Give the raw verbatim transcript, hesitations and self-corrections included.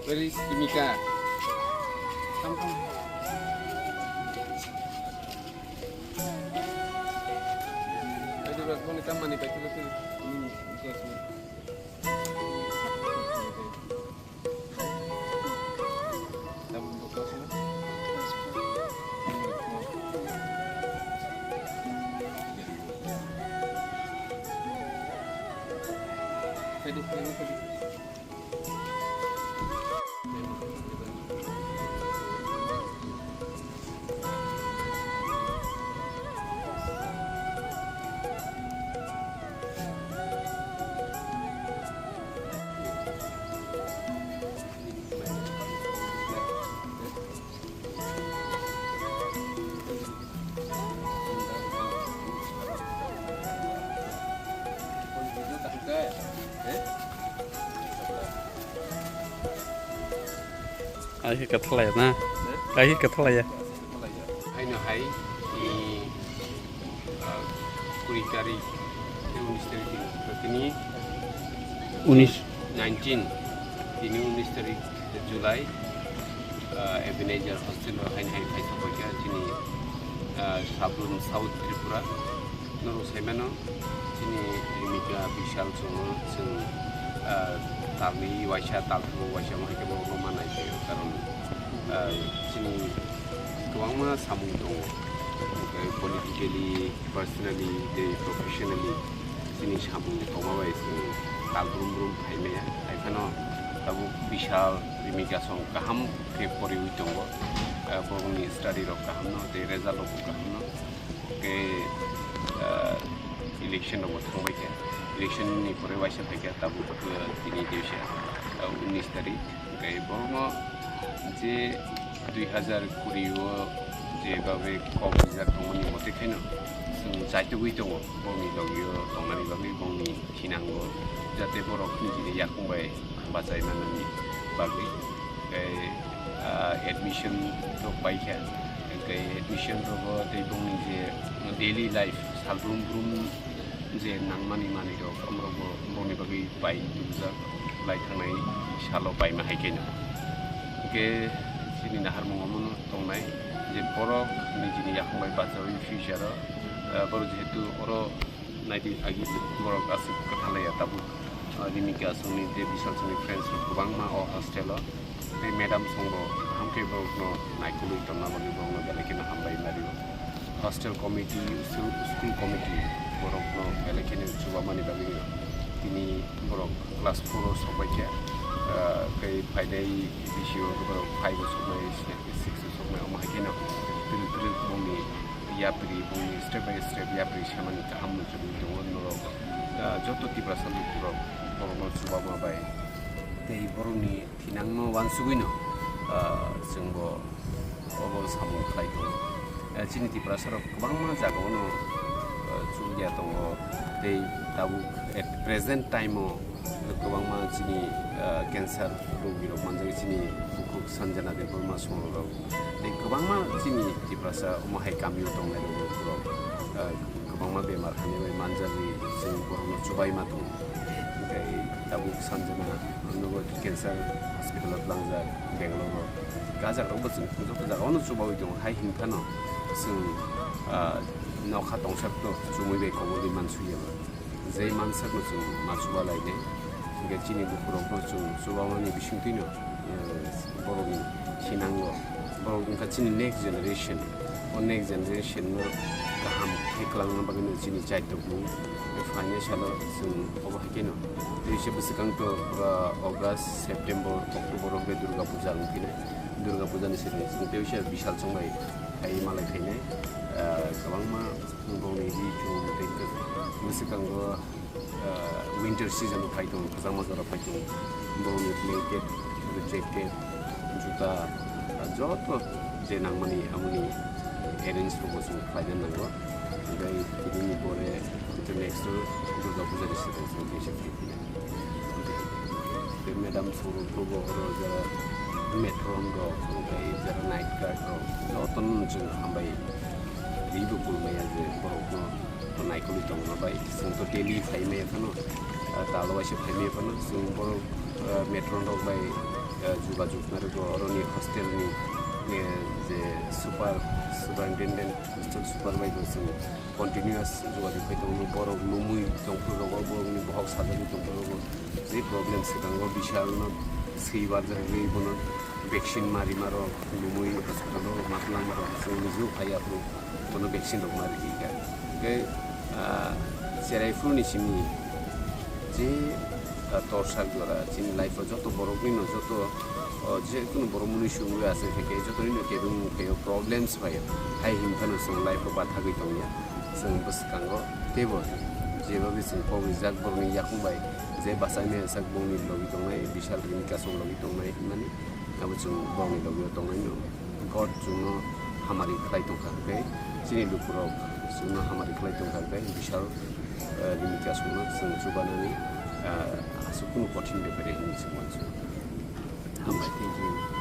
Where is Timika? Come, come. Ayo, Ras, boni tam mani pai, tu, tu, tu. Hmm, tu, tu. Ai khe kathalaya na? Ai khe kathalaya. Haino hai, i, ah, kuri tarik, unis tarik, tini unis. Nineteen, tini unis tarik July, ah, Ebenezer hostel o haino hai phai sabaikha chini, ah, Sabrum South Tripura. Norok sai mano, chini Rimika Bishal chwngno chwng, ah, talni waisa, talthumbo waisa, omo hai khe borokno ma nai phaio, karon, ah, chini kwbangma samung tongo, hwnkhe politically, personally, tei professionally chini samung tongma bai chwng tal brum brum phai maya, hai phano tabuk Bishal Rimika song kaham khe poriwi tongo, ah, borokni study rok kahamno tei result rok bo kahamno. Hwnkhe, ah, election rok bo thangbai kha. Election ni pore waisa phai kha tabuk, ah, tini teisa, ah, unis tarik. Hwnkhe borokno je dui hazar kuri o je babe kok rijak tongmani mote kheno chwng chaitugwi tongo. Bongni logio tongnani bagwi bongni thinango, jate borok nijini yakung bai bachai manani bagwi. Tei, ah, admission rok pai kha, tei admission rogo tei bongni je daily life, salbrum brum je nangmani manwi rok, omorok bo bongni bagwi pai tubujak, lai thangnai salo paima hai khe no. Hwnkhe chini naharmung omono tongnai je borok nijini yakung bai bachaui future o, ah, borok jehetu oro naidi agi borok aswk kwthalaiya tabuk, ah, Rimika songni tei Bishal songni friends rok kwbangma o hostel o. Tei madam songbo kaham khe borokno naikolwi tongna bagwi borokno belai kheno hambai mario. Hostel committee, school, school committee borokno belai kheno chubamani bagwino tini borok class four o sokbai khe, ah, tei phainai bisio borok five o sokbai, six o sokbai, omo hai kheno twrwk twrwk bongni yapri, bongni step by step yapri semani kaham muchungwi tongo norok, ah, joto Tiprasa lukurok borokno chubama bai tei borokni thinangno uansugwino, ah, chwngbo obo samung khlai tongo. Ah, chini Tiprasarok kwbangma jagao no, ah, chukya tongo tei tabuk at present time o kwbangma chini, ah, cancer rogirok manjak chini bukhuk Sanjana Debbarma songrok tei kwbangma chini Tiprasa omo hai kamio tongnai rok, ah, kwbangma bemar hamya bai manjagwi chwng borokno chubaima tongo. Tei tabuk Sanjana nogo cancer hospital o tlangjak Bangalore o. Gajak rok bo chwng joto jaga o no chubaui tongo, hai hwnkhano chwng, ah, nokha tongsak to chumui bai kobol di mansukya ba. Je mansakno chwng ma chuba lainai, hwnkhe chini bukhurokno chwng chubamani bisingtwino, eh, borokni thinango, borok wngkha chini next generation. O next generation no kaham khe kwlangna bagwino chini chaitokmung phainai salo chwng obo hai kheno. Tei se bwswkang to, eh, August, September, October o hwnkhe Durga Puja wng phinai. Durga Puja ni simi chwng tei se Bishal chwng bai phai malai phainai, eh, kwbangma. Bongni ri chum tei bwswkango, ah, winter season o phai tongo, kwchangma jora phai tongo. Bongni blanket, jacket, juta, ah, Joto je nangmani amoni arrange rokbo chwng khlaina nango. Hwnkhe tini ni pore hwnkhe next o Durga Puja ni swkang chwng khe se khlai phina. Tei madam Saurabh rokbo oro jara matron rok, hwnkhe jara night guard rok, jotono chwng hambai ribo kulmaya je borokno naikolwi tongma bai. Chwng to daily phaimaya phano, ah, talo waisa phaimaya phano, chwng borok, ah, matron rok bai, ah, jugajug narwgo, oroni hostel ni, eh, je super, superintendent, hostel super bai bo chwng continuous jugajug khai tongo. Borok numui tongphuru rogo, borokni bohok sajagwi tongphuru rogo, je problem swkango, bishal no swibar jagwi bono vaccine mari maro, numui hospital o ma twlangma rok chwng nujui phai aphuru bono vaccine rok mari kha. Hwnkhe, ah, cherai phuru ni simi je, ah, torsak jora chini life o joto borok ni no joto, oh, je kunu borok mwnwi sungwi ase khe joto ni no kebeng mung khe problems phai hai himphano chwng life o bathagwi tongya chwng bwskango teibo jeba bising kok rijak borok ni yakung bai je bachai nai sak bongni logi tongnai bishal rini kasong logi tongnai hinmani. Abo chwng borokni logi-o tongnaino God chwngno hamari khlai tongkha, hwnkhe chini lukurok chwngno hamari khlai tongkha, hwnkhe bishal, eh, limit kasungno chwng chubanani, eh, aswk kunu kothin bepare hinwi chwng uansukha. Hambai, thank you.